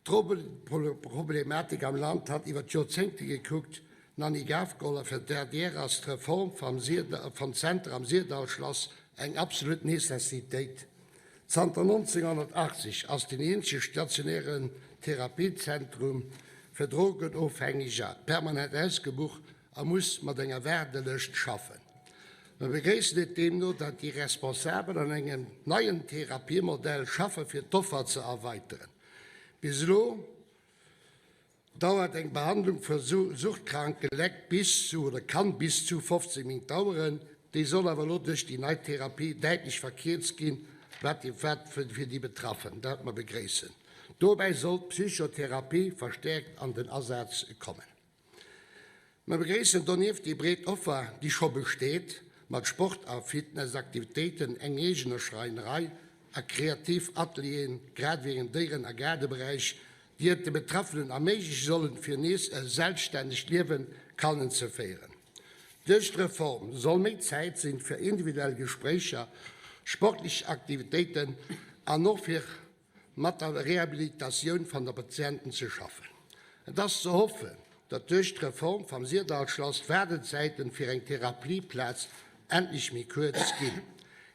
D'Drogeproblematik am Land hat iwwer d'Joerzéngte gekuckt D'Nanny Gafgoller, Fir d'ADR ass d'Reform vam Zenter am Syrdallschlass eng absolut Necessitéit. Zanter 1980 ass den eenzege stationären Therapiezentrum fir Drogenofhängeger permanent ausgebucht a muss mat enger Waardelëscht schaffen. Mer begréissen et deemno, datt déi Responsabel an engem neien Therapiemodell schaffe fir d'Offer ze erweiteren. Bis elo Dauert eng Behandlung vu suchtkranke Lekt bis zu oder kann bis zu 15 Méint daueren. Déi soll awer elo duerch déi nei Therapie däitlech verkierzt ginn, wat fir déi Betraffen, dat mer begréissen. Dobäi soll d'Psychotherapie verstäerkt an den Asaz kommen. Mer begréissen donieft déi breet Offer, déi scho besteet, mat Sport a Fitnessaktivitéiten, eng eegener Schreinerei a kreativ Atelieren, grad ewéi engem Déieren a Gaardeberäich, déi et de Betraffenen erméigleche sollen, fir nees e selbststännegt Liewe kannen ze féieren. Duerch d'Reform soll méi Zäit sinn fir individuell Gespréicher, sportlech Aktivitéiten an och fir mat der Rehabilitatioun van der Patienten ze schaffen. Et ass ze hoffen, datt duerch d'Reform vam Syrdallschlass d'Waardezäiten fir eng Therapieplaz endlech méi kuerz ginn.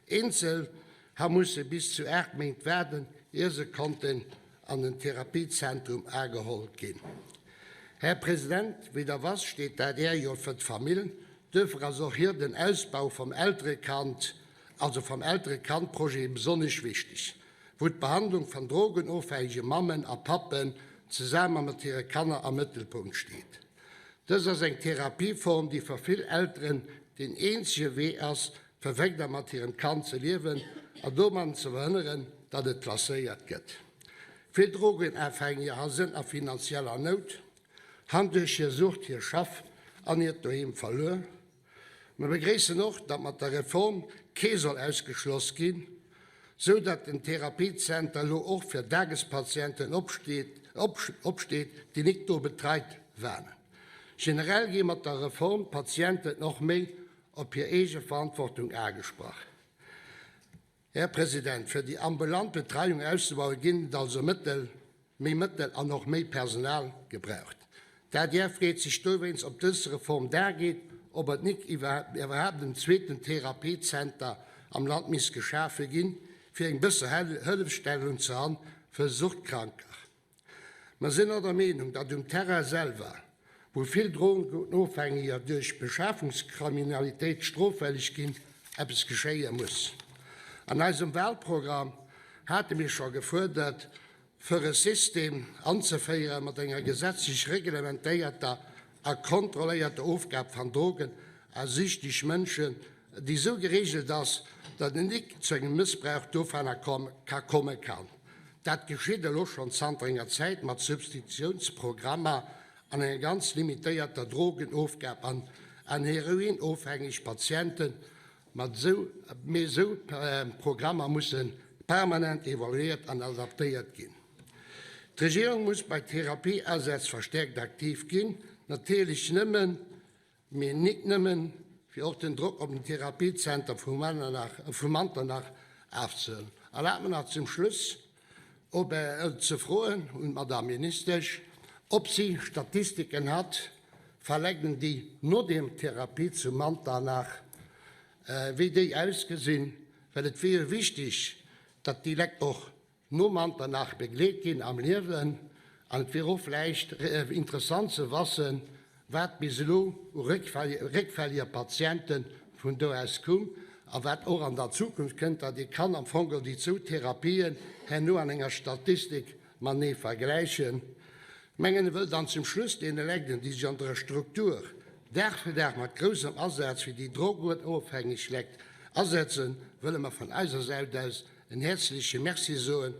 Eenzel ha musse bis zu 8 Méint waarden, ier se konnten an den Therapiezentrum ageholl ginn. Här President, wéi Der wasst, steet d'ADR jo fir d'Famill. Duerfir ass och hir den Ausbau vum Elterekand, also vum Elterekand-Projet besonnesch wichteg, wou d'Behandlung van drogenofhängege Mammen a Pappen zesaammen mat hire Kanner am Mëttelpunkt steet. Dës ass eng Therapieform, déi fir vill Elteren deen eenzege Wee ass, fir weider mat hirem Kand ze liewen an domadden ze verhënneren, datt et placéiert gëtt. Vill Drogenafhängeger ha sënn a finanzieller Nout, han duerch hir Sucht hir Schaff an hiert Doheem verluer. Mer begréissen och, datt mat der Reform kee soll ausgeschloss ginn, sou datt den Therapiezenter elo och fir Dagespatienten opsteet, déi nik do betreit waren. Generell gi mat der Reform d'Patienten och méi op hir eege Verantwortung agesprach. Här President, fir déi ambulant Betreiung auszebauen, ginn et also Mëttel, méi Mëttel an och méi Personal gebraucht. D'adr freet sech dowéinst, ob dës Reform dargeet, ob et nik iwwerhaapt en zweeten Therapiezenter am Land misst geschafe ginn, fir eng bësser Hëllefstellung ze han fir Suchtkranker. Mer sinn och der Meenung, datt um Terrain selwer, wou vill Drogenofhängeger duerch Beschafungskriminalitéit stroffälleg ginn, eppes geschéie muss. An eisem Wahlprogramm hate mir scho gefuerdert, fir e System anzeféiere mat enger gesetzlech reglementéierter a kontrolléierter Ofgab van Drogen a süchteg Mënschen, déi esou geregelt ass, datt et nik zu engem Mëssbrauch dovunner ka komme kann. Dat geschitt elo schonn zanter enger Zäit mat Substitutiounsprogrammer an enger ganz limitéierter Drogenofgab an an heroinofhängeg Patienten. Mat esou, mee esou Programmer musse permanent evaluéiert an adaptéiert ginn. D'Regierung muss bei Therapieasätz verstäerkt aktiv ginn, natierlech nëmmen, Mee nik nëmmen, fir och den Drock op den Therapiezenter vu Manternach afzehuelen. Erlaabt mer nach zum Schluss op ze froen un d'Madame Ministesch, ob si Statistiken hat, verlegden déi no dem Therapie zu Manternach, wéi déi ausgesinn, well et wier jo wichtig, datt déi Lekt och No Manternach begleet ginn am Liewen an et wier och vläicht interessant ze wassen, wat bis elo u réckfälliger Patiente vun do aus koum a wat och an der Zukunft kënnt, datt ee kann am Fong geholl déi zwou Therapien herno an enger Statistik matenee vergläichen. Mengen e wëll dann zum Schluss deene Legden, déi sech an der Struktur Dag fir Dag mat groussem Asaz fir déi drogenofhängeg Lekt asetzen, wëlle mer vun eiser Säit aus en häerzleche Merci soen.